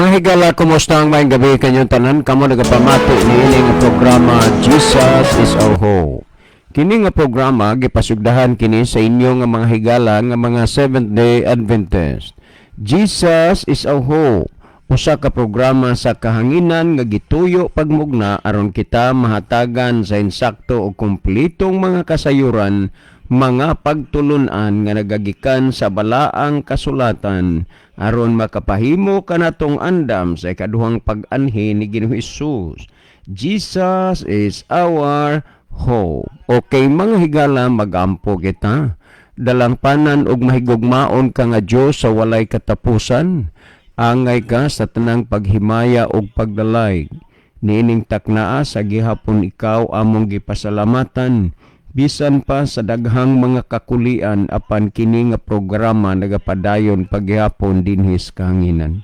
Mga higala, kumusta ang maayong gabi kanyong tanan? Kamo nagapamati niini nga programa, Jesus is Our Hope. Kini nga programa gipasugdahan kini sa inyo nga mga higala nga mga Seventh Day Adventist. Jesus is Our Hope. Usa ka programa sa kahanginan nga gituyo pagmugna aron kita mahatagan sa insakto o kumpletong mga kasayuran, mga pagtulunan nga nagagikan sa balaang kasulatan aron makapahimo kanatong andam sa ikaduhang pag-anhi ni Ginoong Hesus. Jesus is our hope. Okay, mga higala, magampo kita. Dalangpanan og mahigugmaon ka nga Dios sa walay katapusan. Angay ka sa tanang paghimaya og pagdalayg. Niining taknaa sa gihapon, ikaw among gipasalamatan. Bisan pa sa daghang mga kakulian, apan kini nga programa nagapadayon paghihapon dinhi sa kahanginan.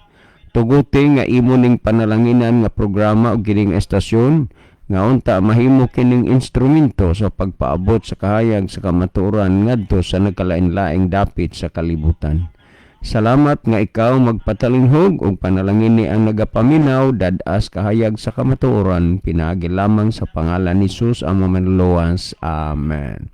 Tuguti nga imo ning panalanginan nga programa og kining estasyon nga unta mahimo kining instrumento sa pagpaabot sa kahayag sa kamatuoran ngadto sa nagkalain-laing dapit sa kalibutan. Salamat nga ikaw magpatalinghog ug panalangini ang nagapaminaw dad-as kahayag sa kamatuoran, pinaagi lamang sa pangalan ni Jesus ang Manluluwas. Amen.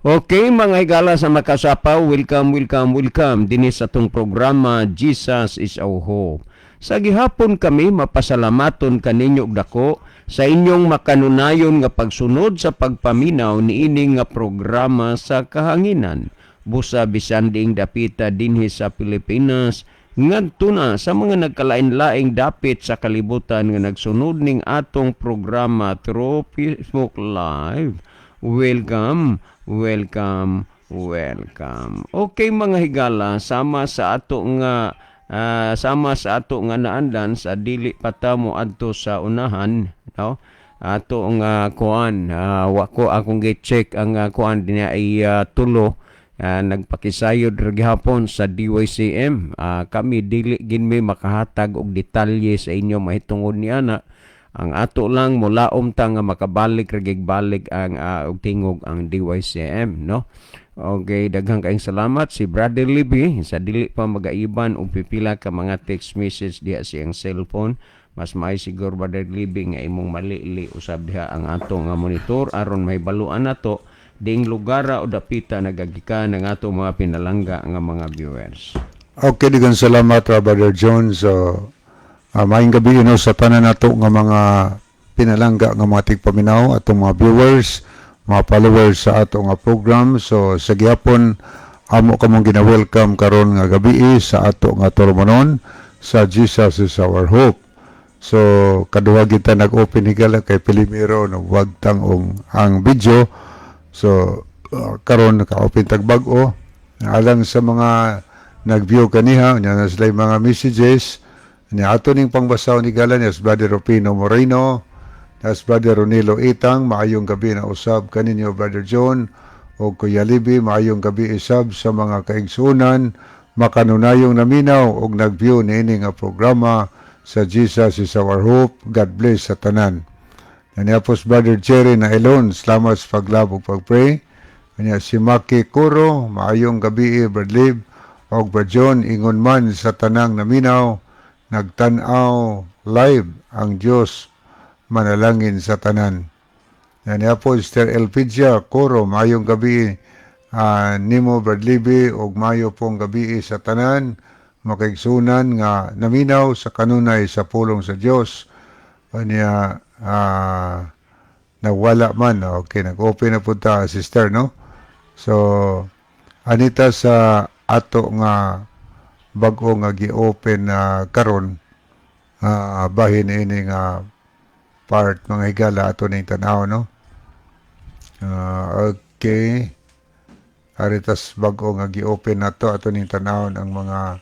Okay, mga higala sa makasapaw, welcome, welcome, welcome dinhi sa atong programa, Jesus is Our Hope. Sa gihapon kami mapasalamaton kaninyo og dako sa inyong makanunayon nga pagsunod sa pagpaminaw niini nga programa sa kahanginan. Busa bisan diing dapita dinhi sa Pilipinas ngadto na sa mga nagkalain-laing dapit sa kalibutan nga nagsunod ning atong programa through Facebook Live. Welcome, welcome, welcome. Okay, mga higala, sama sa ato nga naandan sa dili pa ta mo adto sa unahan, no? Ato nga kuan, wa ko akong gi-check ang kuan dinha ay tulo. Nagpakisayod ra gihapon sa DYCM. Kami dili gin mi makahatag og detalye sa inyo mahitungod ni ana. Ang ato lang, mulaom ta nga makabalik ra balik ang og tingog ang DYCM, no? Okay, daghang kaayong salamat si Brother Libby sa dili pa magaiban og pipila ka mga text message diha sa iyang cellphone. Mas may siguro, Brother Libby, nga imong malili usab diha ang ato nga monitor aron mahibaluan nato diing lugar o dapita nagagikan ang ato mga pinalangga nga mga viewers. Okay, daghang salamat, Brother John. So, maayong gabi, no, sa tanan nato nga mga pinalangga nga mga tigpaminaw, atong mga viewers, mga followers sa ato nga program. So, sa gihapon amo kamong gina-welcome karon nga gabi sa ato nga tulumanon sa Jesus is Our Hope. So, kaduha kita nag-open, higala, kay Pilimiro no wagtang ang video. So, karon naka-open tag bag-o. Alang sa mga nag-view kaniha, nya na sila mga messages. Nya ato ning pangbasaw ni gala niya Brother Rufino Moreno, as Brother Ronilo Itang, maayong gabi na usab kaninyo, Brother John o Kuya Libby, maayong gabi isab sa mga kaigsunan makanunayong naminaw og nag-view niini nga programa sa Jesus is Our Hope. God bless sa tanan. Kanya po si Brother Jerry na Elon, salamat sa paglabog, pag-pray. Kanya si Maki Kuro, maayong gabi, Brad Lib, og Brad John, ingon man sa tanang naminaw, nagtan-aw live, ang Diyos manalangin sa tanan. Kanya po Sister Elpidia Kuro, maayong gabi nimo, Brad Libby, og mayo pong gabi sa tanan makaigsunan nga naminaw sa kanunay sa pulong sa Dios. Kanya nawala man. Okay, nag-open na po ta, sister, no? So, anita sa ato nga bag-o nga gi-open na karon, bahin ini nga part, mga higala, ato ning tanaw, no? Okay. Aritas bag-o nga gi-open na to, ato ning tanawon ang mga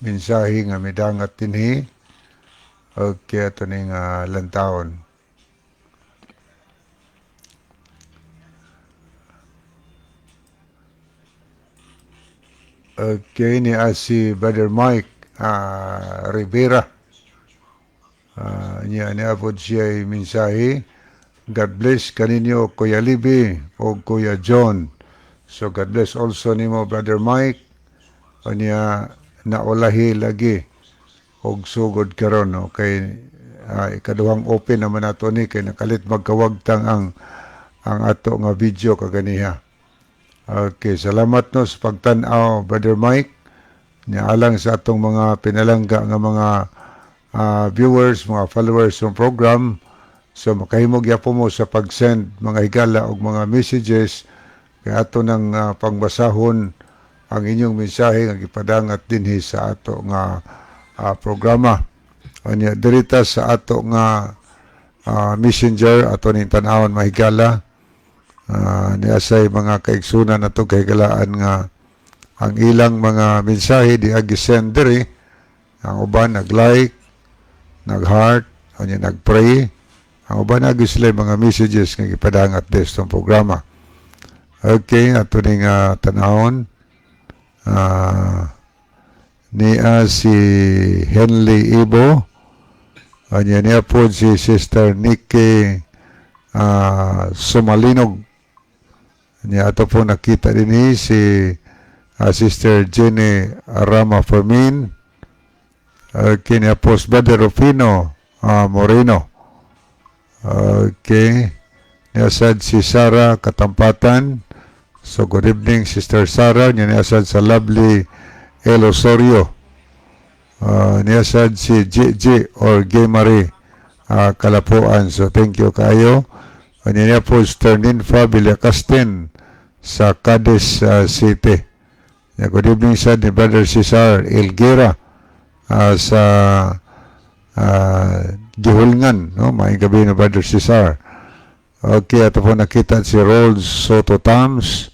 mensahe nga midangat dinhi. Okay, ato ning lantawon. Okay, ni si Brother Mike Rivera. Niya niya po siya mensahe. God bless kaninyo, Kuya Libby o Kuya John. So God bless also nimo, Brother Mike. Niya naulahi lagi. Og sugod karon, no, kay ikaduhang open naman nato ni kay nakalit magkawagtang ang ato nga video kaganiha. Okay, salamat, no, sa pagtan-aw, Brother Mike. Nya alang sa atong mga pinalangga nga mga viewers, mga followers ng program. So makahimo gyapon mo sa pag-send, mga higala, og mga messages kay ato nang pangbasahon ang inyong mensahe nga gipadangat dinhi sa ato nga programa. Anya dirita sa ato nga messenger, ato ning tan-awon, mahigala. Niya say mga kaigsunan nato, kahigalaan, nga ang ilang mga mensahe di agi send diri. Ang uban nag-like, nag-heart, anya nag-pray. Ang uban agi sila mga messages nga gipadangat des tong programa. Okay, ato ning tanawon. Niya si Henley Ibo. Anya niya po si Sister Nikki Sumalinog. Niya ato po nakita din ni si Sister Jenny Rama Fermin. Okay, niya po si Brother Rufino Moreno. Okay. Niya sad si Sarah Katampatan. So good evening, Sister Sarah. Niya niya sad sa lovely El Osorio. Niya sad si GG or Gay Marie Kalapuan. So thank you kayo. Niya niya po Sister Ninfa Villacastin sa Cadiz City. Yeah, good evening sad ni Brother Cesar Elguera sa Gihulngan, no? Maayong gabi na, Brother Cesar. Okay, ato po nakita si Rolls Soto Tams.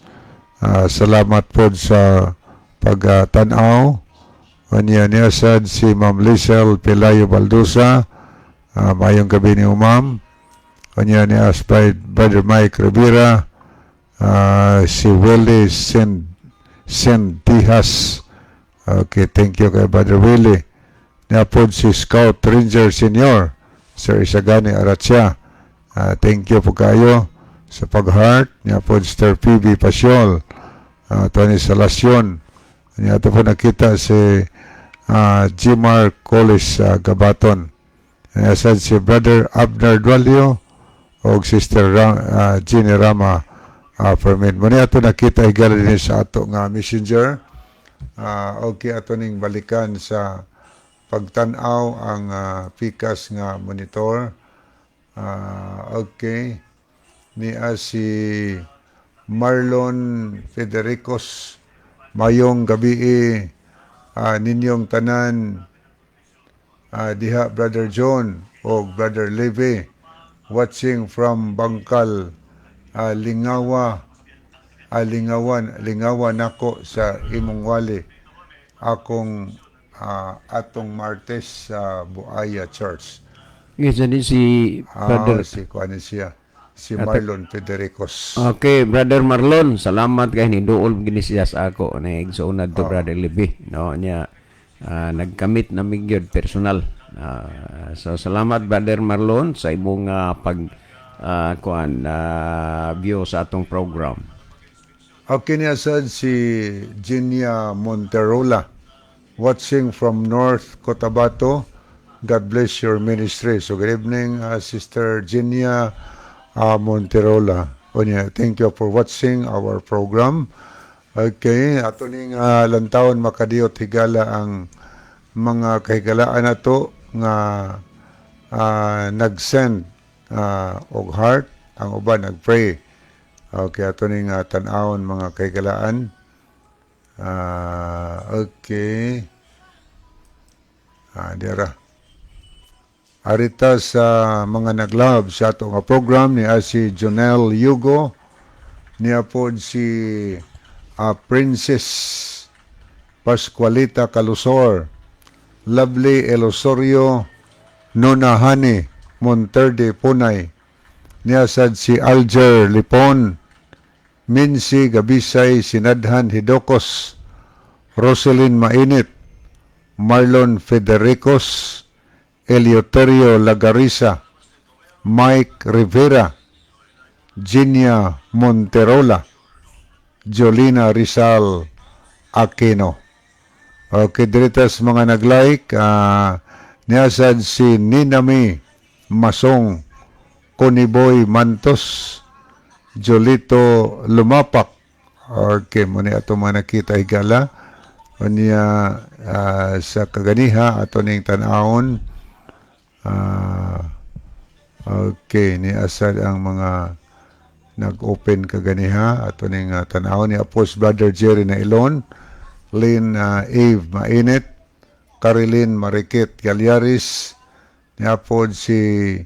Salamat po sa pagtanaw. Anya niya sad si Ma'am Lizel Pelayo Baldusa. Maayong gabi ni Ma'am. Anya niya by Brother Mike Rivera. Si Willie Sendihas. Okay, thank you kay Brother Willie. Niya po si Scout Ranger Senior, Sir Isagani Aracha. Thank you po kayo sa pag-heart. Niya po Sir PB Pasiol, Tony Salacion. Niya ito po nakita si Jimar Colis Gabaton. Niya sad si Brother Abner Dualio o Sister Jenny Rama Fermin. Muna ato nakita, higala, din sa ato nga messenger. Okay, ato ning balikan sa pagtan-aw ang pikas nga monitor. Okay. Niya si Marlon Federicos. Mayong gabi ninyong tanan diha, Brother John o Brother Levy, watching from Bangkal, Lingawa, Lingawan, Lingawa nako sa imong wali akong atong Martes sa Buaya Church. Yes, din si Brother. Si kuan siya, si Marlon Federicos. Okay, Brother Marlon, salamat kay ni duol gini siya sa ako na igsoon to Brother Libby, no? Niya nagkamit na mig gyud personal. So salamat, Brother Marlon, sa imong pag kuan view sa atong program. Okay, niya sad si Ginia Monterola, watching from North Cotabato. God bless your ministry. So good evening, Sister Ginia Monterola. Unya, thank you for watching our program. Okay, ato ning lantawon, makadiyot, higala, ang mga kahigalaan nato nga nag-send og heart, ang uban nag-pray. Okay, ato ning tan-awon, mga kahigalaan. Okay. Dira. Arita sa mga nag-love sa ato nga program ni si Jonel Yugo, niya po si Princess Pascualita Calusor, Lovely Elosorio, Nona Hani Monterde Punay, niya sad si Alger Lipon, Minsi Gabisay Sinadhan Hidokos, Roselyn Mainit, Marlon Federicos, Eleuterio Lagarisa, Mike Rivera, Ginia Monterola, Jolina Rizal Aquino. Okay, diri ta sa mga nag-like, niasad si Ninami Masong, Koniboy Mantos, Jolito Lumapak. Okay, mao ni ato mga nakita, higala. Unya sa kaganiha ato ning tan-awon. Okay, ni asad ang mga nag-open kaganiha ato ning tan-awon ni Apos Brother Jerry Nailon, Lynn Eve Mainit, Carilyn Marikit Galyaris, ni apod si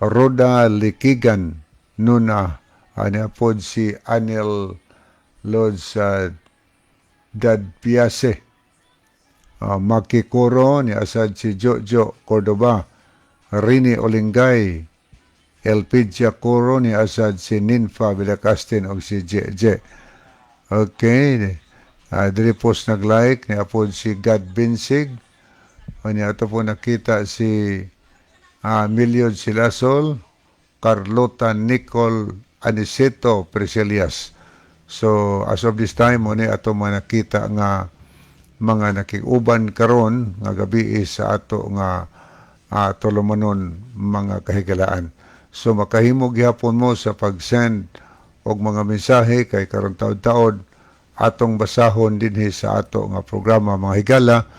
Roda Likigan Nuna, ni apod si Anel Lods Dadpiase, Makikuro, ni asad si Jojo Cordoba, Rini Olingay, Elpidia Coro, ni asad si Ninfa Villacastin og si JJ. Okay. Diri po sa nag-like ni apod si God Binsig. O niya ato po nakita si Miliod Silasol, Carlota Nicole Aniceto Preselias. So as of this time, mo ni ato mga nakita nga mga nakiuban karon nga gabi sa ato nga tulumanon, mga kahigalaan. So makahimo gihapon mo sa pag-send og mga mensahe kay karon taod-taod atong basahon dinhi sa ato nga programa, mga higala.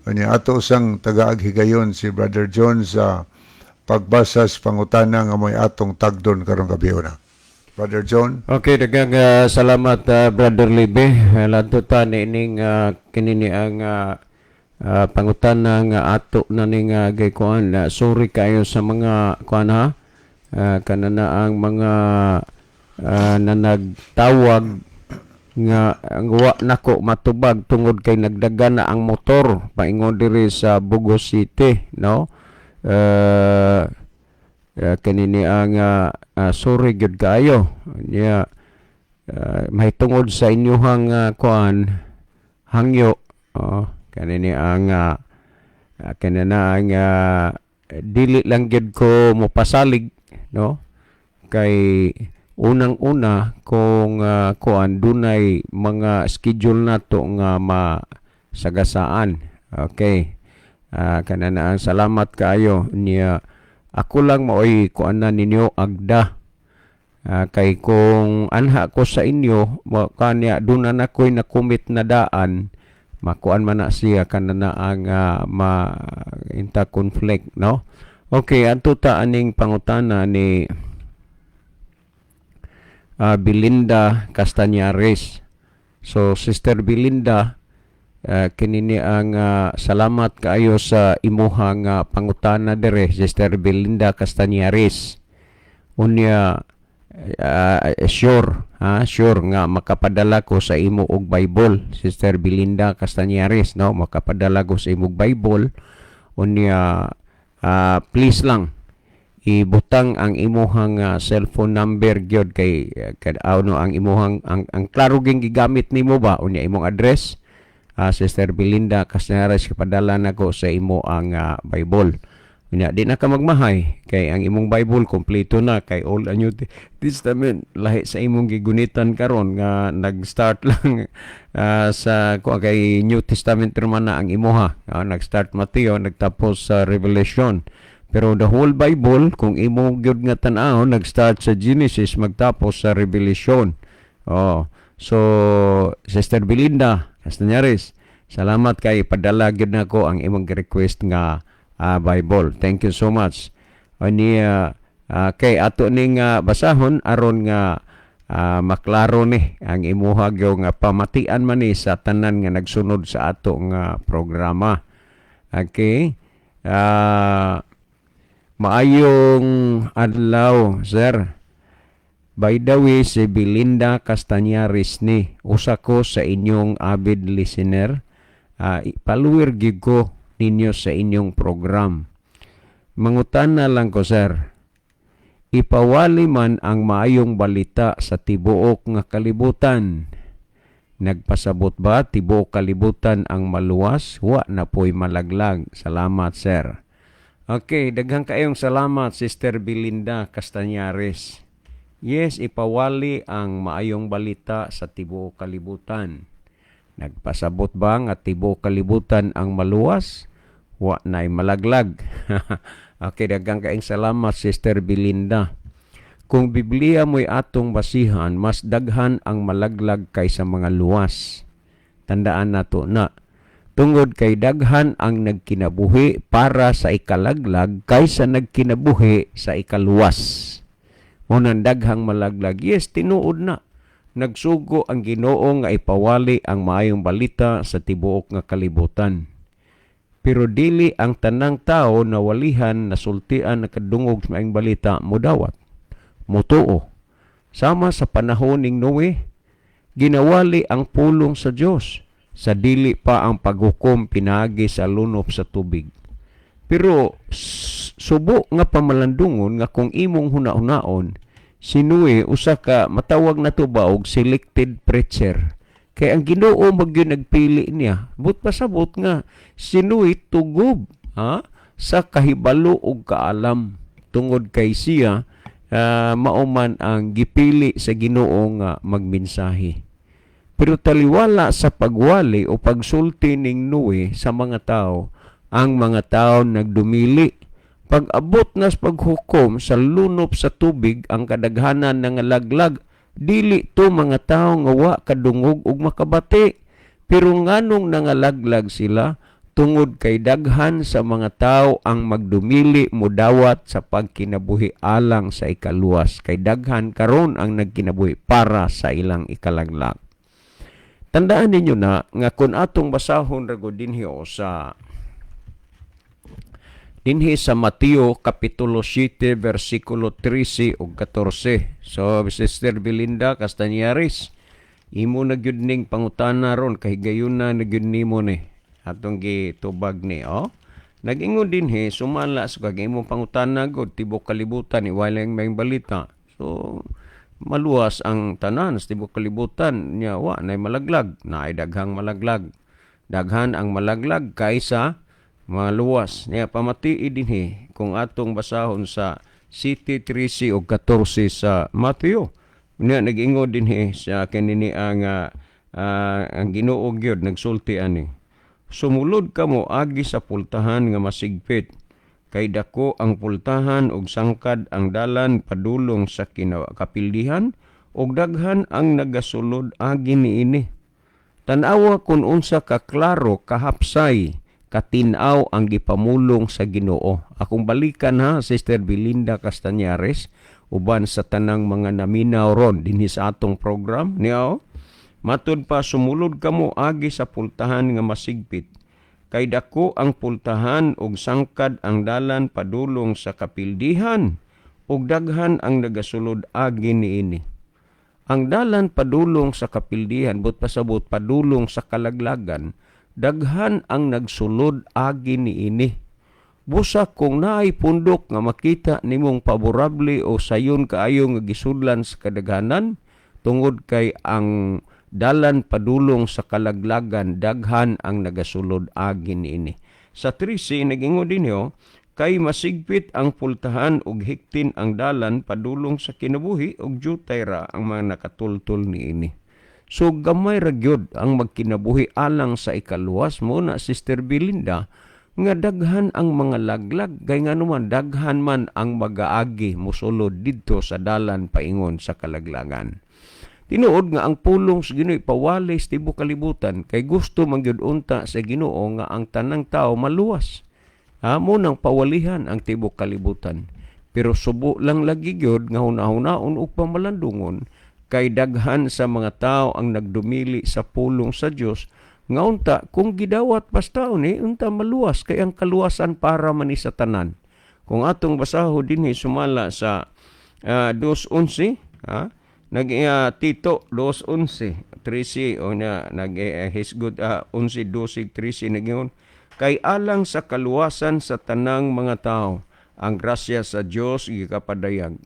Unya ato sang tagaag higayon si Brother John sa pagbasa sa pangutana nga mo'y atong tagdon karong gabi una. Brother John. Okay, daghang salamat, Brother Libe. Lanto ta ni ining kini ni ang pangutana nga ato na ning gikuan. Sorry kayo sa mga kuan ha. Kanana ang mga na nagtawag nga ang wa nako matubag tungod kay nagdagan na ang motor paingon diri sa Bogo City, no? Kanini ang sorry gyud kaayo niya mahitungod sa inyuhang kuan hangyo. Oh, kanini ang kanina ang dili lang gyud ko mopasalig, no, kay unang-una kung kuan dunay mga schedule nato nga masagasaan. Okay, kanana ang salamat kaayo niya. Ako lang maoy kuan na ninyo agda. Kay kung anha ko sa inyo mo kanya doon na ako'y nakumit na daan, makuan man na siya kanana ang ma inta conflict, no? Okay, adto ta aning pangutana ni Belinda Castañares. So Sister Belinda, kini ni ang salamat kaayo sa imuhang pangutana dere, Sister Belinda Castañares. Unya sure ha, sure nga makapadala ko sa imo og Bible, Sister Belinda Castañares, no? Makapadala ko sa imong Bible. Unya please lang ibutang ang imuhang cellphone number gyud kay kad ano ang imuhang ang klaro ging gigamit nimo ba, unya imong address. Sister Belinda Castañares, kapadala nako sa imo ang Bible. Unya di na ka magmahay kay ang imong Bible kompleto na kay Old and New Testament, lahi sa imong gigunitan karon nga nag-start lang sa kuha kay New Testament man na ang imuha. Nag-start Mateo, nagtapos sa Revelation. Pero the whole Bible, kung imo gyud nga tan-awon, nag-start sa Genesis magtapos sa Revelation. Oh. So Sister Belinda Castañares, salamat kay padala gyud nako ang imong request nga Bible. Thank you so much. Ani kay ato ning basahon aron nga maklaro ni ang imuha gyud nga pamatian man ni sa tanan nga nagsunod sa ato nga programa. Okay. Maayong adlaw, sir. By the way, si Belinda Castañares ni, usa ko sa inyong avid listener. Follower gyud ko ninyo sa inyong program. Mangutana lang ko, sir. Ipawali man ang maayong balita sa tibuok nga kalibutan. Nagpasabot ba tibuok kalibutan ang maluwas? Wa na po'y malaglag. Salamat, sir. Okay, daghang kayong salamat, Sister Belinda Castañares. Yes, ipawali ang maayong balita sa tibuok kalibutan. Nagpasabot ba nga tibuok kalibutan ang maluwas? Wa na'y malaglag. Okay, daghang kaayong salamat, Sister Belinda. Kung Biblia mo'y atong basihan, mas daghan ang malaglag kaysa mga luwas. Tandaan nato na. Tungod kay daghan ang nagkinabuhi para sa ikalaglag kaysa nagkinabuhi sa ikaluwas. Munang daghang malaglag. Yes, tinuod na. Nagsugo ang Ginoo nga ipawali ang maayong balita sa tibuok nga kalibutan. Pero dili ang tanang tao na walihan, nasultian, nakadungog sa maayong balita mudawat, mutuo. Sama sa panahon ning Noe, ginawali ang pulong sa Dios sa dili pa ang paghukom pinaagi sa lunop sa tubig. Pero subo nga pamalandungon nga kung imong huna-hunaon, si Noe usa ka matawag na to ba og selected preacher. Kay ang Ginoo magyud nagpili niya. But pasabot nga si Noe tugob, ha, sa kahibalo ug kaalam tungod kay siya mao man ang gipili sa Ginoo nga magmensahe. Pero taliwala sa pagwali o pagsulti ning Noe sa mga tao, ang mga tao nagdumili. Pag-abot na sa paghukom sa lunop sa tubig, ang kadaghanan nangalaglag. Dili to mga tao nga wa kadungog ug makabati. Pero nganong nangalaglag sila? Tungod kay daghan sa mga tao ang magdumili mudawat sa pagkinabuhi alang sa ikaluwas. Kay daghan karon ang nagkinabuhi para sa ilang ikalaglag. Tandaan ninyo na nga kung atong basahon ra gud dinhi o sa dinhi sa Mateo kapitulo 7 versikulo 13 ug 14. So Sister Belinda Castañares, imo na gyud ning pangutana ron kay gayuna na gyud nimo ni atong gitubag ni, oh. Nag-ingon dinhi sumala sa kag imong pangutana gud, tibok kalibutan iwalay may balita. So maluwas ang tanan sa tibok kalibutan nya wa nay malaglag, naay daghang malaglag. Daghan ang malaglag kaysa maluwas. Nya pamatii dinhi kung atong basahon sa 7:13 ug 14 sa Mateo. Nya nag-ingon dinhi sa kanini ang Ginoo gyud nagsulti ani. "Sumulod kamo agi sa pultahan nga masigpit, kay dako ang pultahan ug sangkad ang dalan padulong sa kapildihan ug daghan ang nagasulod agi niini." Tan-awa kung unsa ka klaro, kahapsay, katin-aw ang gipamulong sa Ginoo. Akong balikan ha, Sister Belinda Castañares, uban sa tanang mga naminaw ron dinhi sa atong program niya. Matud pa, "Sumulod kamo agi sa pultahan nga masigpit, kay dako ang pultahan ug sangkad ang dalan padulong sa kapildihan ug daghan ang nagasulod agi niini." Ang dalan padulong sa kapildihan, but pasabot padulong sa kalaglagan, daghan ang nagsulod agi niini. Busa kung naay pundok nga makita nimong paborable o sayon kaayo nga gisudlan sa kadaghanan, tungod kay ang dalan padulong sa kalaglagan, daghan ang nagasulod agi niini. Sa 13 nagingon dinyo, "Kay masigpit ang pultahan ug hiktin ang dalan padulong sa kinabuhi ug jutay ra ang mga nakatultol niini." So gamay ra gyud ang magkinabuhi alang sa ikaluwas. Mo na, Sister Belinda, nga daghan ang mga laglag kay nganuman daghan man ang magaagi mosulod didto sa dalan paingon sa kalaglagan. Tinuod nga ang pulong sa Ginoo ipawali sa tibuok kalibutan kay gusto man gyud unta sa Ginoo nga ang tanang tao maluwas. Ha, mo nang pawalihan ang tibuok kalibutan. Pero subo lang lagi gyud nga hunahunahon ug pamalandungon kay daghan sa mga tao ang nagdumili sa pulong sa Dios nga unta kung gidawat basta ni unta maluwas, kay ang kaluwasan para man ni sa tanan. Kung atong basaho dinhi sumala sa 2:11, ha, nag Tito 2:11 13 o na nag hisgot 11 12 13, nagingon, "Kay alang sa kaluwasan sa tanang mga tao ang grasya sa Dios gikapadayag."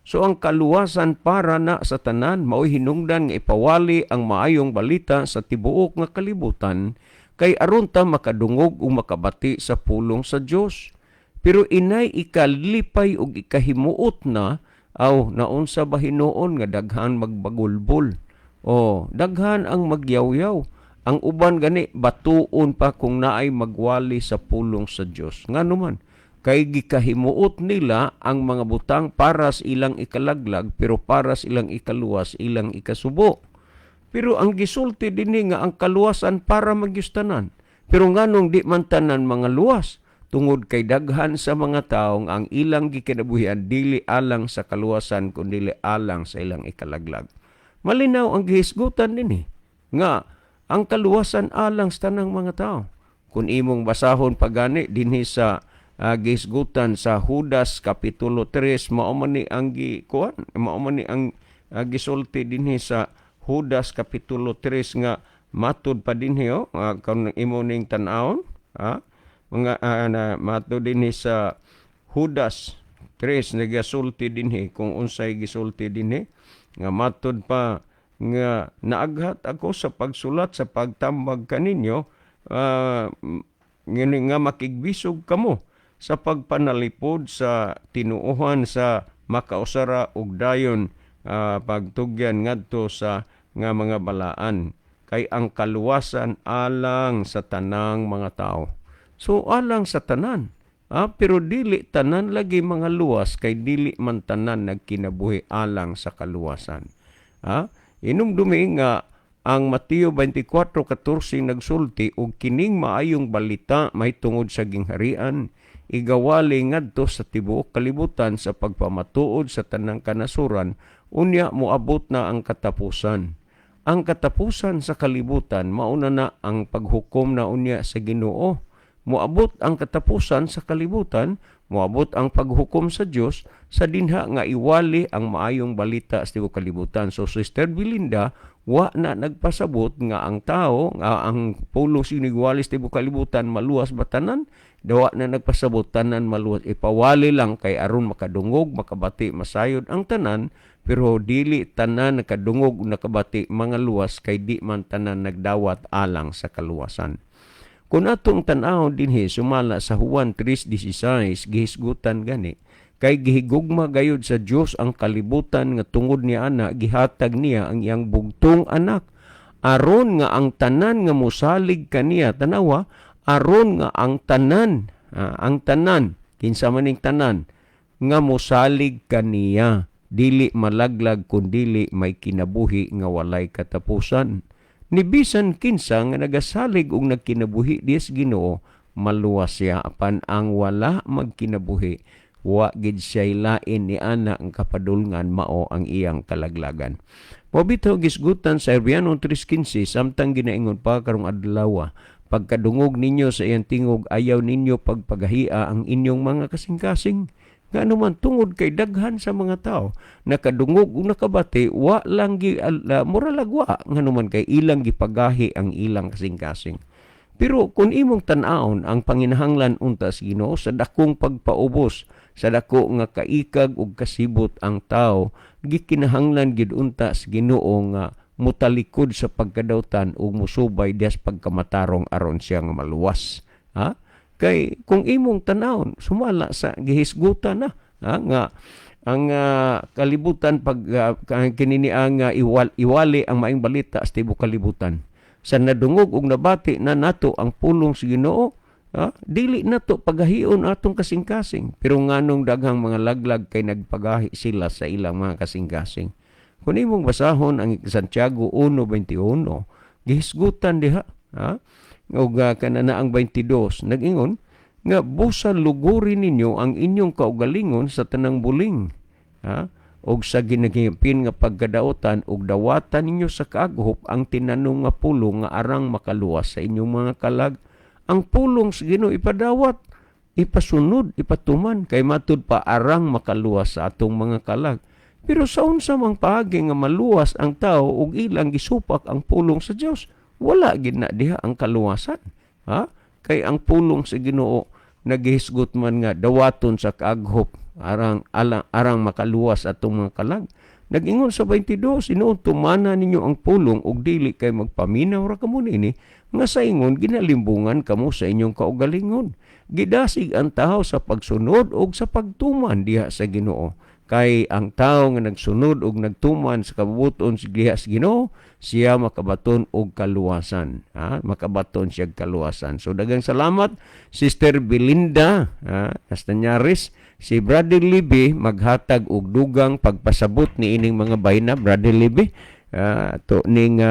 So ang kaluwasan para na sa tanan, mao'y hinungdan nga ipawali ang maayong balita sa tibuok nga kalibutan kay aron ta makadungog ug makabati sa pulong sa Dios. Pero inay ikalipay ug ikahimuot na aw naunsa ba hinuon nga daghan magbagulbol. O daghan ang magyawyaw. Ang uban gani batuon pa kung naay magwali sa pulong sa Dios. Ngano man? Kay gikahimuot nila ang mga butang para sa ilang ikalaglag, pero para sa ilang ikaluwas, ilang ikasubo. Pero ang gisulti dinhi nga ang kaluwasan para magyustanan. Pero nganong di man tanan mga luwas? Tungod kay daghan sa mga taong ang ilang gikinabuhian dili alang sa kaluwasan kundi alang sa ilang ikalaglag. Malinaw ang gihisgutan dinhi nga ang kaluwasan alang sa tanang mga tao. Kung imong basahon pagani dinhi sa gihisgutan sa Judas kapitulo 3, mao man ni ang gikuan, mao man ni ang gisulti dinhi sa Judas kapitulo 3 nga matud pa dinhi, oh, kung imo ning tan-awon, mga na matud dinhi sa Judas 3, nagasulti dinhi kung unsay gisulti dinhi nga matud pa nga naaghat ako sa pagsulat sa pagtambag kaninyo ngini nga makigbisog kamo sa pagpanalipod sa tinuohan sa makausara og dayon pagtugyan ngadto sa nga mga balaan, kay ang kaluwasan alang sa tanang mga tao. So alang sa tanan. Pero dili tanan lagi mga luwas kay dili man tanan nagkinabuhi alang sa kaluwasan. Inumdumi nga ang Mateo 24:14 nagsulti og kining maayong balita mahitungod sa gingharian igawali ngadto sa tibuok kalibutan sa pagpamatuod sa tanang kanasuran, unya moabot na ang katapusan. Ang katapusan sa kalibutan mauna na ang paghukom na unya sa Ginoo. Moabot ang katapusan sa kalibutan, moabot ang paghukom sa Dios sa dinha nga iwali ang maayong balita sa tibuok kalibutan. So Sister Belinda wa na nagpasabot nga ang tao nga ang pulong sinigwali sa tibuok kalibutan maluwas ba tanan? Dawa na nagpasabot tanan maluwas. Ipawali lang kay aron makadungog, makabati, masayod ang tanan, pero dili tanan nakadungog, nakabati mga luwas kay di man tanan nagdawat alang sa kaluwasan. Kung atong tan-awon dinhi sumala sa Juan 3:16, gihisgutan gani kay gihigugma gayud sa Dios ang kalibutan nga tungod niya ana gihatag niya ang iyang bugtong anak aron nga ang tanan nga mosalig kaniya. Tanawa, aron nga ang tanan, ang tanan, kinsa man ning tanan nga mosalig kaniya, dili malaglag kundili may kinabuhi nga walay katapusan. Ni bisan kinsa nga nagasalig og nagkinabuhi diya sa Ginoo, maluwas siya, apan ang wala magkinabuhi, wa gid siya lain ni ana ang kapadulngan, mao ang iyang kalaglagan. Mao bitaw gisgutan sa Hebreano 3:15, samtang ginaingon pa karong adlaw, pagkadungog ninyo sa iyang tingog, ayaw ninyo pagpagahia ang inyong mga kasing-kasing. Ngano man? Tungod kay daghan sa mga tao nakadungog ug nakabati, wa lang gi mura lagwa, ngano man kay ilang gipagahi ang ilang kasing-kasing. Pero kung imong tan-awon ang panginahanglan unta sa Ginoo sa dakong pagpaubos, sa dako nga kaikag ug kasibot ang tao, gikinahanglan gid unta sa Ginoo nga mutalikod sa pagkadawtan ug musubay diha sa pagkamatarong aron siya nga maluwas. Ha? Kay kung imong tan-awon sumala sa gihisgutan na, ha, nga ang kalibutan pag kini ang iwali ang maayong balita sa tibuok kalibutan. Sa nadungog ug nabati na nato ang pulong sa Ginoo, ha, dili nato pagahion atong kasing-kasing. Pero nganong daghang mga laglag? Kay nagpagahi sila sa ilang mga kasing-kasing. Kung imong basahon ang Santiago 1:21, gihisgutan diha, ha? Ug kanana ang 22 nag-ingon nga busa luguri ninyo ang inyong kaugalingon sa tanang buling, ha, og sa ginagipin nga pagkadaotan, ug dawatan ninyo sa kaaghop ang tinanong nga pulong nga arang makaluwas sa inyong mga kalag. Ang pulong sa Ginoo ipadawat, ipasunod, ipatuman kay matud pa arang makaluwas sa atong mga kalag. Pero sa unsa mang paagi nga maluwas ang tao ug ilang gisupak ang pulong sa Dios? Wala gid na diha ang kaluwasan, ha? Kay ang pulong sa Ginoo naghisgot man nga dawaton sa kaaghop arang alang, arang makaluwas atong mga kalag. Nag-ingon sa 22, sinuon tumana ninyo ang pulong ug dili kay magpaminaw ra kamo nini nga sa ingon ginalimbungan kamo sa inyong kaugalingon. Gidasig ang tao sa pagsunod og sa pagtuman diha sa Ginoo. Kay ang tao nga nagsunod og nagtuman sa kabubut-on sa giha sa Ginoo, siya makabaton og kaluwasan, ha? Makabaton siya og kaluwasan. So daghang salamat, Sister Belinda, ha, Castañares. Si Brother Libby maghatag og dugang pagpasabot ni ining mga bayna. Brother Libby, to ning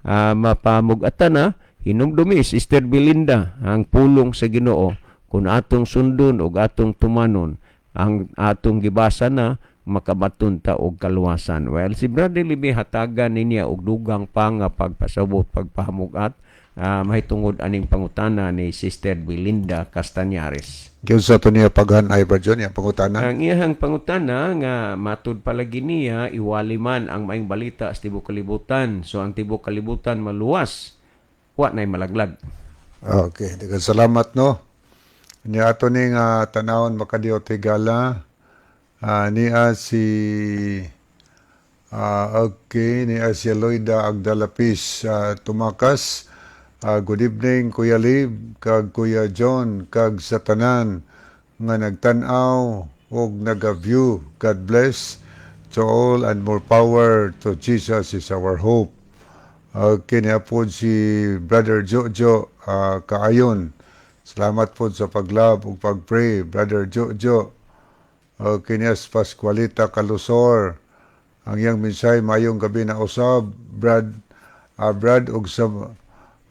mapamug-atan na hinumdumi, Sister Belinda, ang pulong sa Ginoo. Kung atong sundon og atong tumanon ang atong gibasa na, makabaton ta og kaluwasan. Well, si Brother Libby hatagan niya og dugang pa nga pagpasabot, pagpahamugat mahitungod aning pangutana ni Sister Belinda Castañares. Giunsa to niya paghan-ay, Brad John, iyang pangutana? Ang iyahang pangutana nga matud palagi niya iwali man ang maayong balita sa tibok kalibutan. So ang tibok kalibutan maluwas, wa nay malaglag. Okay, daghang salamat, no. Niya ato ning tanawon, makadiot higala. Niya si okay, niya si Loida Agdalapis Tumakas. Good evening, Kuya Lib, kag Kuya John, kag sa tanan nga nagtan-aw ug naga-view. God bless to all and more power to Jesus is our hope. Okay, niya po si Brother Jojo Kaayon. Salamat po sa pag-love ug pag-pray, Brother Jojo. Okay, niya si Pascualita Kalusor. Ang iyang mensahe, "Mayong gabi na usab, Brad ug sa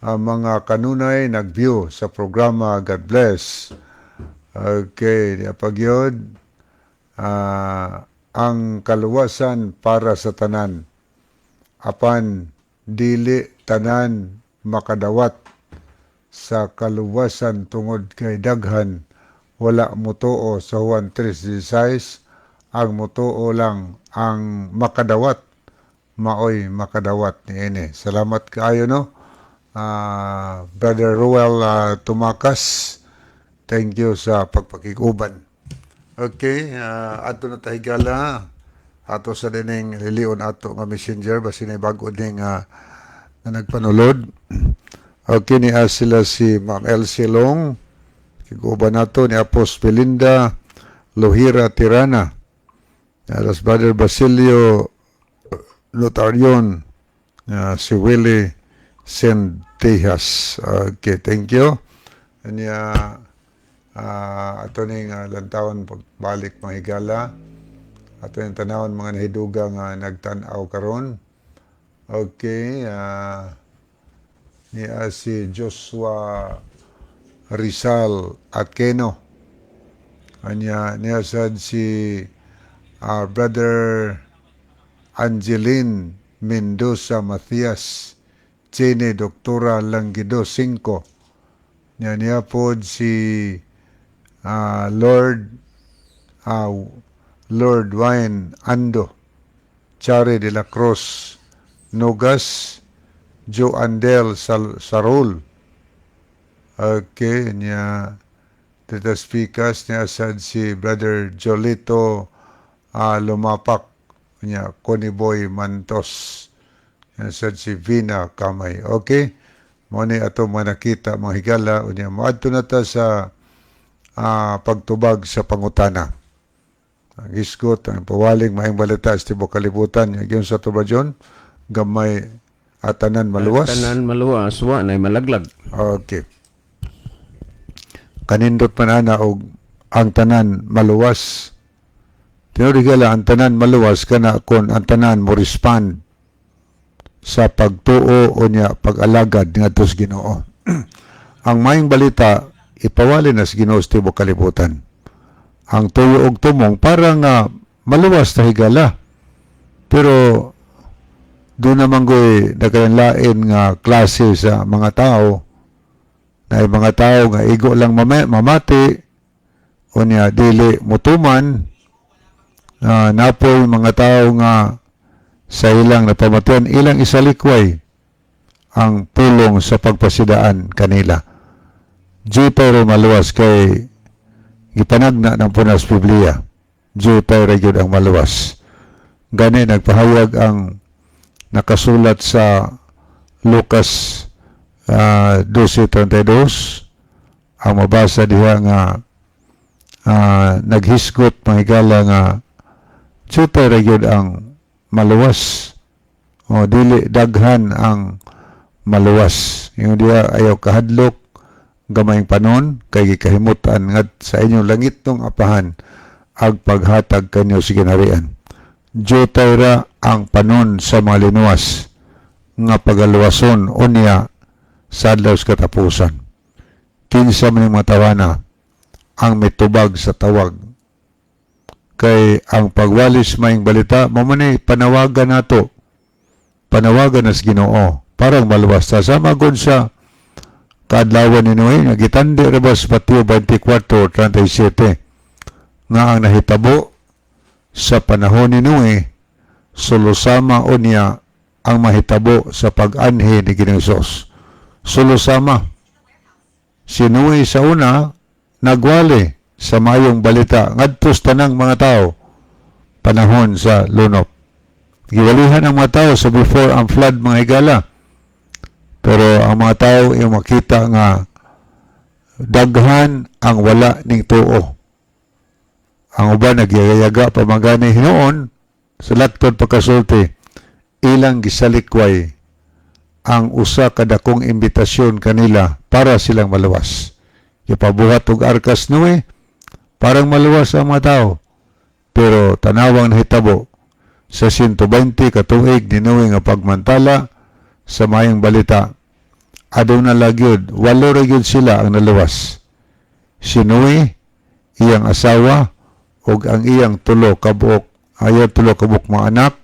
mga kanunay nag-view sa programa. God bless." Okay, niya pagyod. Ang kaluwasan para sa tanan, apan dili tanan makadawat sa kaluwasan tungod kay daghan wala motuo sa Juan 3:16. Ang motuo lang ang makadawat, maoy makadawat niini. Salamat kaayo, no. Brother Ruel Tumakas, thank you sa pagpakiguban. Okay, ato na ta, higala. Ato sa dining lilion ato nga Messenger basin ay bago ning na nagpanulod. Okay, ni sila si Ma'am Elsie Long. Kiguban nato ni Apos Belinda Lohira Tirana. Alas Brother Basilio Notarion, si Willie Sentejas. Okay, thank you. Anya ato ning lantawan pagbalik, mga higala. Ato ning tanawon mga nahiduga nga nagtan-aw karon. Okay, niya si Joshua Rizal Aquino. Anya niya sad si Brother Angeline Mendoza Matias Chene Doktora Langido 5. Niya niya pod si Lord Wayne Ando Chare de la Cruz Nogas Joe Andel Sarol. Okay, niya Tita Speakers niya sad si Brother Jolito Lumapak, niya Connie Boy Mantos, niya sad si Vina Kamay. Okay, mo ni ato mga nakita, mga higala. Unya moadto na ta sa pagtubag sa pangutana. Ang hisgot, ang pawaling maayong balita sa tibok kalibutan. Yung sa to ba, John? Gamay at tanan maluwas. Tanan maluwas, wa nay malaglag. Okay. Kanindot man ana og ang tanan maluwas. Tinuod higala, ang tanan maluwas kana kon ang tanan mo respond sa pagtuo o niya pag-alagad ngadto sa Ginoo. Ang maayong balita ipawali na sa Ginoo sa tibuok kalibutan. Ang tuyo og tumong para nga maluwas ta, higala. Pero doon naman ko'y nagkalain nga klase sa mga tao na yung mga tao nga igo lang mamati o niya dili mutuman, napoy mga tao nga sa ilang napamatian ilang isalikway ang pulong sa pagpasidaan kanila. Di pero maluwas kay gipanagna ng punas Biblia. Di pero gyud ang maluwas. Gani nagpahayag ang nakasulat sa Lucas 12:32, ang mabasa diha nga naghisgot, mga higala, nga Jutay ra gyud ang maluwas. O dili daghan ang maluwas. Yung diya, ayaw kahadlok, gamayng panon, kay gikahimutan nga sa inyong langitnong Apahan ag paghatag kanyo sa ginharian. Jutay ra ang panon sa mga linuwas nga pagaluwason unya sa adlaw sa katapusan. Kinsa man yung mga tawana ang mitubag sa tawag? Kay ang pagwalis maayong balita, mao man ni panawagan nato. Panawagan nas Ginoo parang maluwas ta, sama gud sa kaadlawan ni Noe nga gitandi ra ba sa Mateo 24:37 nga ang nahitabo sa panahon ni Noe, sulo-sama unya ang mahitabo sa pag-anhi ni Ginoong Hesus. Sulo-sama. Si Noe sa una nagwali sa mayong balita ngadto sa tanang mga tao panahon sa lunop. Giwalihan ang mga tao sa before ang flood, mga higala. Pero ang mga tao yung makita nga daghan ang wala ning tuo. Ang uban nagyayaga pa magani hinuon sa laktod pagkasulti, ilang gisalikway ang usa ka dakong imbitasyon kanila para silang maluwas. Gipabuhat og arkas Noe parang maluwas ang mga tao. Pero tanawang nahitabo sa 120 ka tuig ni Noe nga pagmantala sa mayong balita, aduna lang gyud, walo ra gyud sila ang naluwas. Si Noe, iyang asawa, ug ang iyang tulo kabuok, ayaw tulo kabuok mga anak,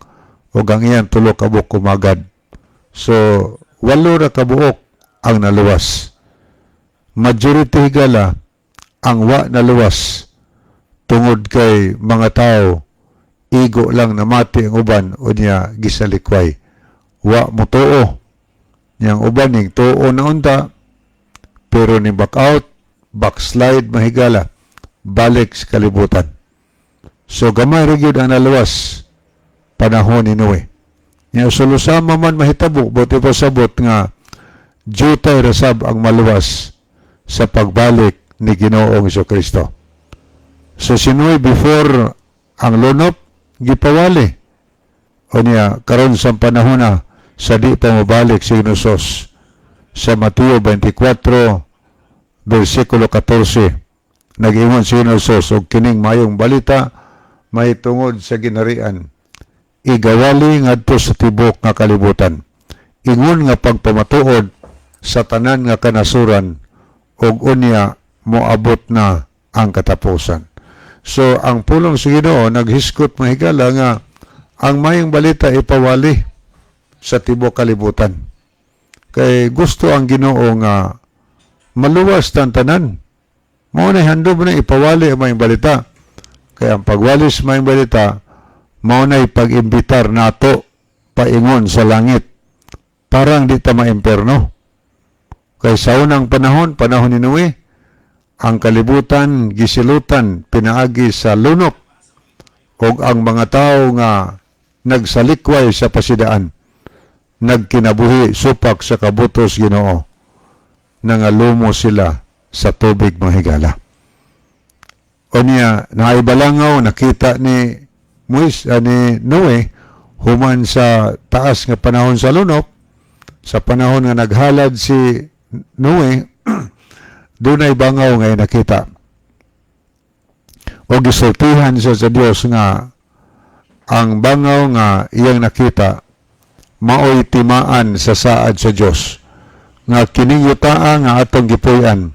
ug ang iyang tulo kabuok kumagad. So, walo ra kabuok ang naluwas. Majority, higala, ang wa naluwas tungod kay mga tao igo lang namati ang uban, unya gisalikway. Wa motuo. Niyang uban ning tuo na unta pero ni back out, backslide, mahigala, balik sa kalibutan. So gamay ra gyud ang naluwas panahon ni Noe. Nya sulo-sama man mahitabo, buot ipasabot nga jutay ra sab ang maluwas sa pagbalik ni Ginoong Kristo. So si Noe before ang lunop gipawali. O niya karon sa panahon na sa di pa mobalik si Hesus, sa Mateo 24 versikulo 14, nag-ingon si Hesus, "Og kining mayong balita mahitungod sa ginharian igawali ngadto sa tibok nga kalibutan ingon nga pagpamatuod sa tanan nga kanasuran, ug unya moabot na ang katapusan." So ang pulong sa Ginoo naghisgot, mahigala, nga ang mayong balita ipawali sa tibok kalibutan. Kay gusto ang Ginoo nga maluwas tan tanan. Mao na handom na ipawali ang mayong balita. Kaya ang pagwali sa mayong balita, mao na pag-imbitar nato paingon sa langit. Parang di ta maimperno. Kay sa unang panahon, panahon ni Noe, ang kalibutan gisilutan pinaagi sa lunok ug ang mga tao nga nagsalikway sa pasidaan nagkinabuhi supak sa kabutos Ginoo, nangalumo sila sa tubig, mga higala. O niya, naibalangaw, nakita ni Mois, ni Noe, human sa taas nga panahon sa lunok, sa panahon nga naghalad si Noe, dunay bangaw nga nakita. O gisultihan siya sa Dios nga ang bangaw nga iyang nakita maoy timaan sa saad sa Dios nga kining yutaa nga atong gipuy-an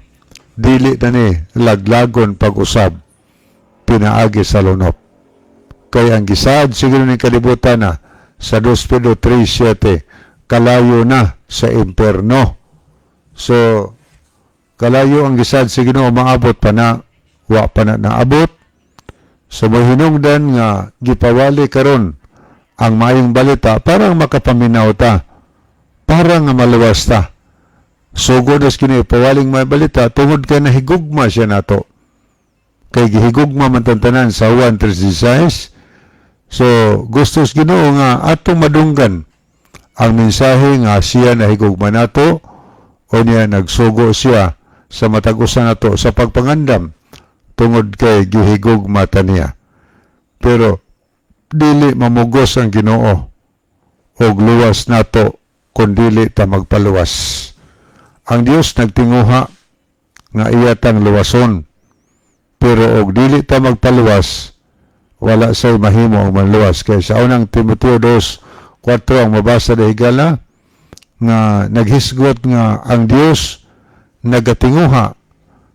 dili na ni laglagon pag-usab pinaagi sa lunop. Kay ang gisaad siguro ng kalibutan na sa 2 Pedro 3:7, kalayo na sa imperno. So kalayo ang gisaad sa Ginoo, maabot pa na, wa pa na naabot. So mahinungdan nga gipawali karon ang maayong balita parang makapaminaw ta, para nga maluwas ta. Sugod as kini pawaling may balita tungod kay nahigugma siya nato. Kay gihigugma man tantanan sa Juan 3:16. So gustos Ginoo nga atong madunggan ang mensahe nga siya nahigugma nato o niya nagsugo siya sa matag usa nato sa pagpangandam tungod kay gihigugma ta niya. Pero Dili mamugos ang Ginoo og luwas nato kun dili ta magpaluwas. Ang Dios nagtinguha nga iya tang luwason. Pero og dili ta magpaluwas, wala say mahimo ang manluwas. Kay sa Unang Timoteo 2:4 ang mabasa da, higala, nga naghisgot nga ang Dios nagatinguha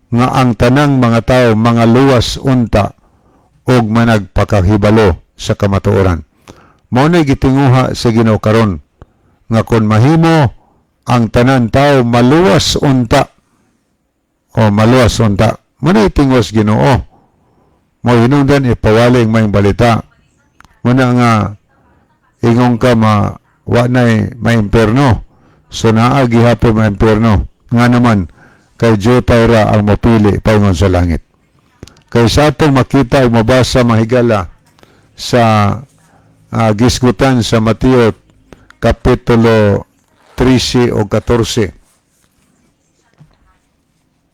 nga ang tanang mga tao mga luwas unta og managpakahibalo sa kamatuoran. Mao na gitinguha sa Ginoo karon nga kon mahimo ang tanan tao maluwas unta o maluwas unta. Mao na itinguha Ginoo. Mo hinungdan ipawali ang Maayong Balita. Muna nga ingon ka ma wa nay maimpierno. So naa gihapon maimpierno. Nga naman kay jutay ra ang mapili paingon sa langit. Kay sa atong makita o mabasa, mahigala, sa gisgutan sa Mateo Kapitulo 13 o 14.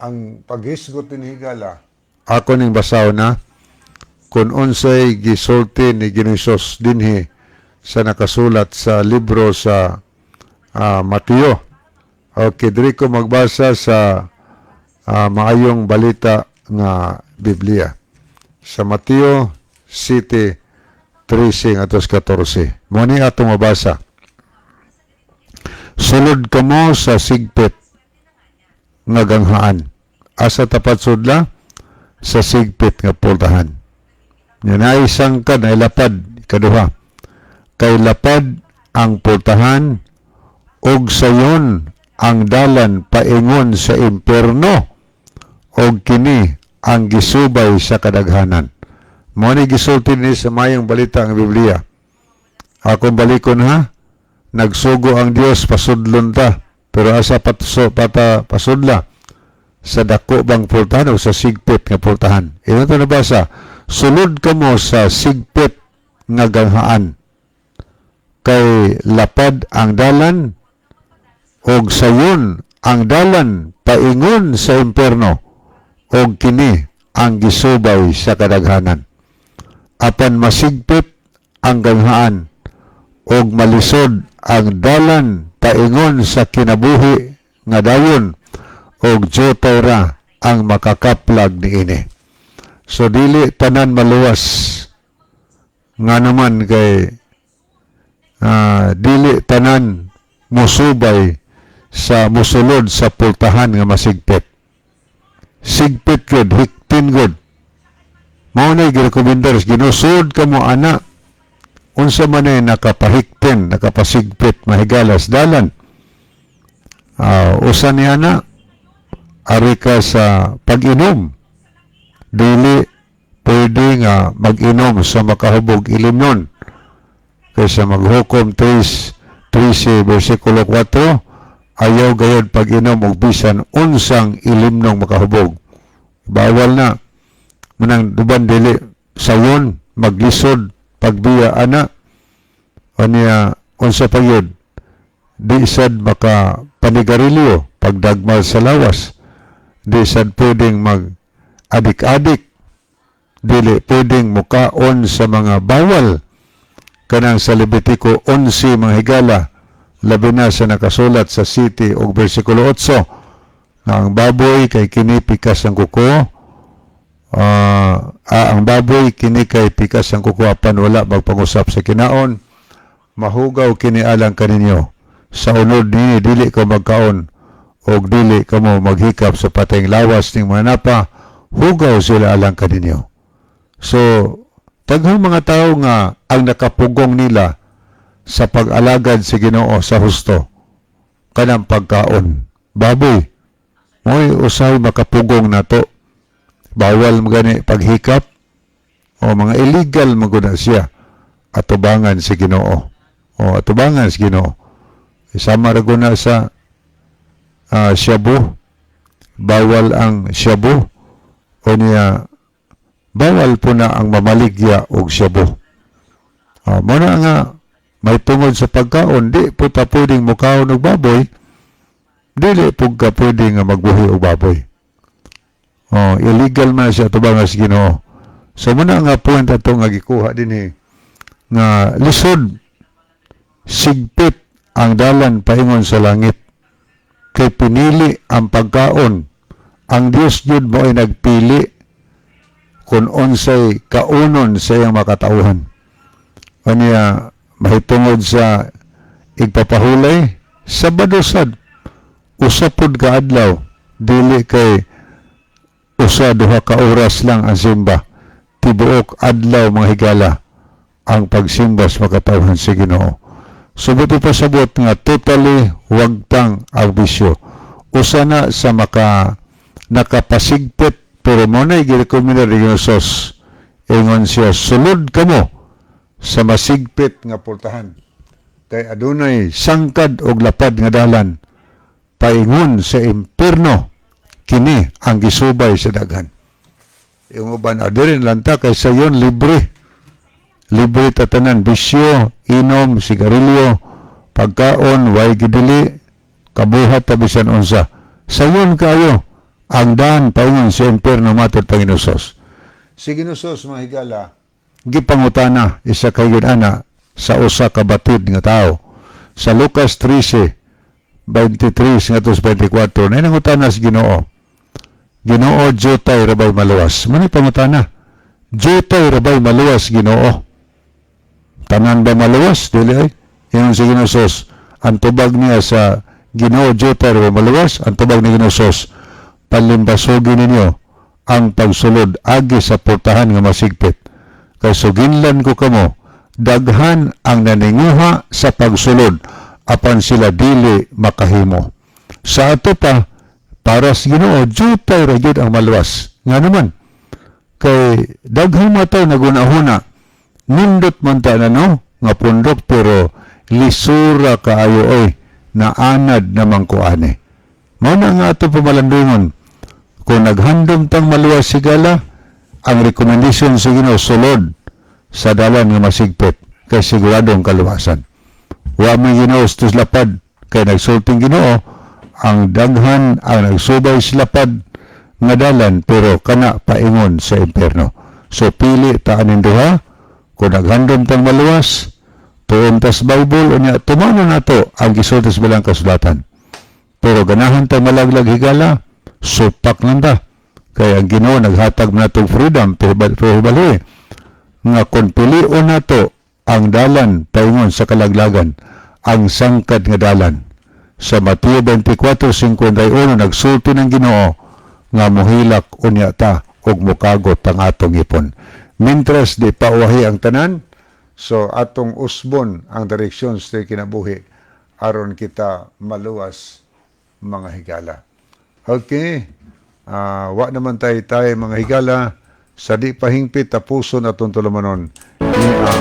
Ang paghisgot ni higala, ako ning basahon na kung unsay gisulti ni Ginoong Hesus dinhi sa nakasulat sa libro sa Mateo. Okay, diri ko magbasa sa Maayong Balita nga Biblia. Sa Mateo 7, 13 atos 14. Mo ni atong mabasa. "Sulod kamo sa sigpit nga ganghaan." Asa tapat sudla? Sa sigpit nga pultahan. Nya naay sangkad na lapad, ikaduha. "Kay lapad ang pultahan ug sayon ang dalan paingon sa impierno og kini ang gisubay sa kadaghanan." Mo ni gisulti ni sa Maayong Balita ang Biblia. Akong balikon ha, nagsugo ang Dios pasudlon ta, pero asa patso pata pasudla? Sa dako bang pultahan o sa sigpit nga pultahan? Ino to nabasa, "Sulod kamo sa sigpit nga ganghaan. Kay lapad ang dalan og sayon ang dalan paingon sa impierno og kini ang gisubay sa kadaghanan. Apan masigpit ang ganghaan og malisod ang dalan paingon sa kinabuhi nga dayon og jutay ra ang makakaplag niini." So dili tanan maluwas, nga naman kay dili tanan musubay sa musulod sa pultahan nga masigpit. Sigpit gud, hiktin gud. Mao na girekomendar Ginoo, "Sulod kamo ana." Unsa man ay nakapahiktin, nakapasigpit, mahigalas dalan? Usa niya na ari ka sa pag-inom. Dili pwede nga mag-inom sa makahubog ilimnon. Kaysa Maghukom 3, 13 versikulo 4, ayaw gayod pag-inom og bisan unsang ilimnong makahubog. Bawal na. Manang duban dili sayon maglisod pagbiya ana. Anya unsa pa yun? Di sad maka panigarilyo, pagdagmal sa lawas. Di sad pwedeng mag adik-adik. Dili pwedeng mukaon sa mga bawal kanang sa Levitico 11, mga higala, labi na sa nakasulat sa 7 og versikulo 8 nga ang baboy kay kini pikas ang kuko, ang baboy kini kay pikas ang kuko apan wala magpangusap sa kinaon, mahugaw kini alang kaninyo. Sa unod nini dili ko magkaon og dili kamo maghikap sa patayng lawas ning manapa, hugaw sila alang kaninyo. So daghang mga tao nga ang nakapugong nila sa pag-alagad sa Ginoo sa husto kanang pagkaon baboy, mo'y usahay makapugong nato. Bawal magani paghikap o mga illegal maguna siya atubangan sa Ginoo o atubangan sa Ginoo. Sama ra guna sa shabu. Bawal ang shabu o niya bawal po na ang mamaligya og shabu. Mo na nga may tungod sa pagkaon, di po ta pwedeng mukaon og baboy, dili po ka pwede nga magbuhi og baboy. Oh, illegal man siya atubangan sa Ginoo. So muna nga point ato nga gikuha dinhi. Nga lisod, sigpit ang dalan paingon sa langit. Kay pinili ang pagkaon. Ang Dios jud mo ay nagpili kung unsay kaunon sa iyang makatauhan. Anya, mahitungod sa igpapahulay, Sabado sad, usa pud ka adlaw, dili kay usa duha ka oras lang ang simba. Tibuok adlaw, mga higala, ang pagsimba sa makatawhan sa Ginoo. Subot ipasabot nga totally wagtang ang bisyo. Usa na sa maka nakapasigpit, pero mo na girekomendar ni Jesus. Ingon siya, "Sulod kamo sa masigpit nga portahan. Kay adunay sangkad og lapad nga dalan paingon sa impierno, kini ang gisubay sa daghan." Yung uban, adirin lanta kay sayon libre. Libre tatanan, bisyo, inom, sigarilyo, pagkaon, way gidili, kabuhat ta bisan unsa. Sayon kayo ang daan paingon sa impierno matod Panginoon Sos. Si Ginoo Sos, mga higala, gipangutana isa kay ana sa usa ka batid nga tao. Sa Lucas 13, 23 ngadto sa 24, na nangutana sa Ginoo. "Ginoo, jutay rabay maluwas?" Mani pangutana. "Jutay rabay maluwas, Ginoo? Tanan ba maluwas? Dili ay." Ingon si Ginoo Sos. Ang tubag niya sa "Ginoo, jutay rabay maluwas?" Ang tubag ni Ginoo Sos, "Palimbasugi ninyo ang pagsulod agi sa portahan nga masigpit. Kay suginlan ko kamo, daghan ang naninguha sa pagsulod apan sila dili makahimo." Sa ato pa, para sa Ginoo, jutay ra gyud ang maluwas. Nga naman, kay daghang mga tao nagunahuna, nindot man ta na no, nga pundok, pero lisura kaayo oy, naanad naman ko ani. Mao na nga ato pamalandungon, kung naghandom tang maluwas, higala, ang recommendation sa Ginoo, sulod sa dalan nga masigpit kay siguradong kaluwasan. Wa may Ginoo sa lapad kay nagsulting Ginoo, ang daghan ang nagsubay sa lapad nga dalan pero kana paingon sa impierno. So pili ta aning duha. Kung naghandom tang maluwas, tuon tas Bible unya tumano nato ang gisulti sa Balang Kasulatan. Pero ganahan tang malaglag, higala, supak lang ta. Kaya ang Ginoo naghatag man natong freedom, pero hibaloy nga kung pilion nato ang dalan paingon sa kalaglagan, ang sangkad nga dalan. Sa Mateo 24:51 nagsulti ng Ginoo nga muhilak unya ta ug mukagot ang atong ipon. Mintras di pa uwahi ang tanan, so atong usbon ang direksyon sa kinabuhi aron kita maluwas, mga higala. Okay. Wa naman tayo tayo, mga higala, sa di pahingpit tapuson atong tulumanon ni ang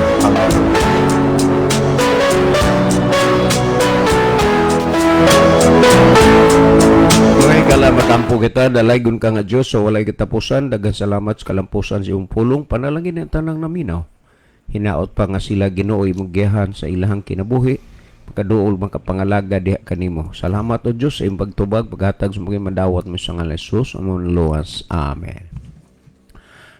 Mga higala, matampo kita, dalaygon ka nga Diyos so walay katapusan, daghang salamat sa kalampusan sa iyong pulong, panalangin ang tanang naminaw. Hinaot pa nga sila, Ginoo, imong giyahan sa ilahang kinabuhi, pagkaduol makapangalaga diha kanimo. Salamat o Diyos sa iyong pagtubag, paghatag sa mga madawat mo sa ngalan ni Jesus, among luwas. Amen.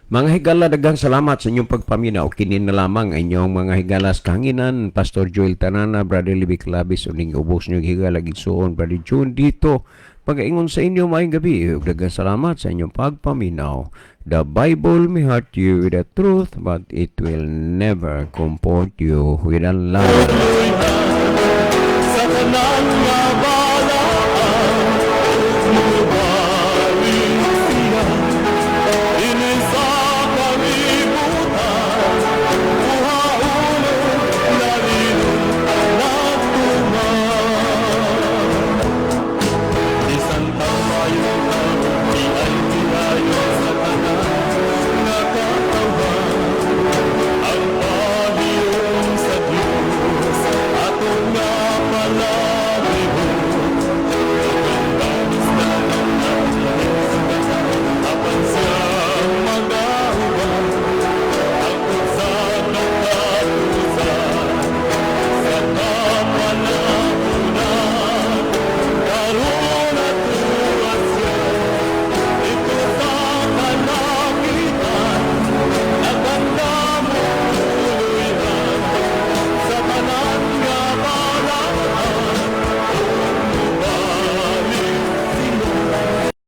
Mga higala, daghang salamat sa inyong pagpaminaw. Kini na lamang ang inyong mga higala sa kahanginan, Pastor Joel Tanana, Brother Libby Clavis, uning ubos niyo higala gigsuon, Brother June dito. Pag-ingon sa inyo, maayong gabi. Ug daghang salamat sa inyong pagpaminaw. The Bible may hurt you with the truth, but it will never comfort you with a lie. Sa tanan.